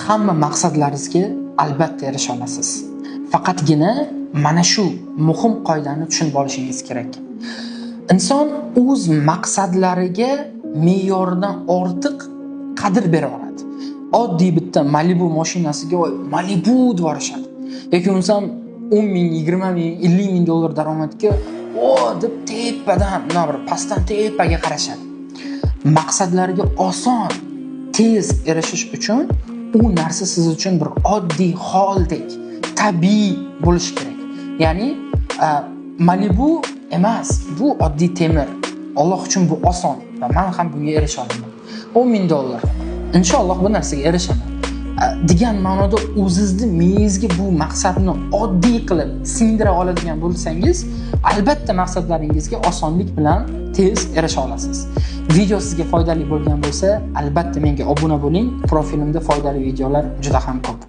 Hamma maqsadlaringizga albatta erisha olasiz. Faqatgina mana shu muhim qoidani tushunib olishingiz kerak. Inson o'z maqsadlariga me'yoridan ortiq qadr bera oladi. Oddiy bitta Malibu mashinasiga "Oy, Malibu" deb yuborishadi. Yoki bo'lmasam 10 ming, 20 ming, 50 ming dollar daromadga "O" deb tepadan, bundoq bir pastdan tepaga qarashadi. Maqsadlarga oson, tez erishish uchun u narsa siz uchun bir oddiy holdek, tabiiy bo'lishi kerak. Ya'ni Malibu emas, bu oddiy temir. Alloh uchun bu oson va men ham bunga erisha olaman. 10 ming dollar. Inshaalloh bu narsaga erishaman degan ma'noda o'zizni miyangizga bu maqsadni oddiy qilib singdira oladigan bo'lsangiz, albatta maqsadlaringizga osonlik bilan tez erisha olasiz. Video sizga foydali bo'lgan bo'lsa, albatta menga obuna bo'ling. Profilimda foydali videolar juda ham ko'p.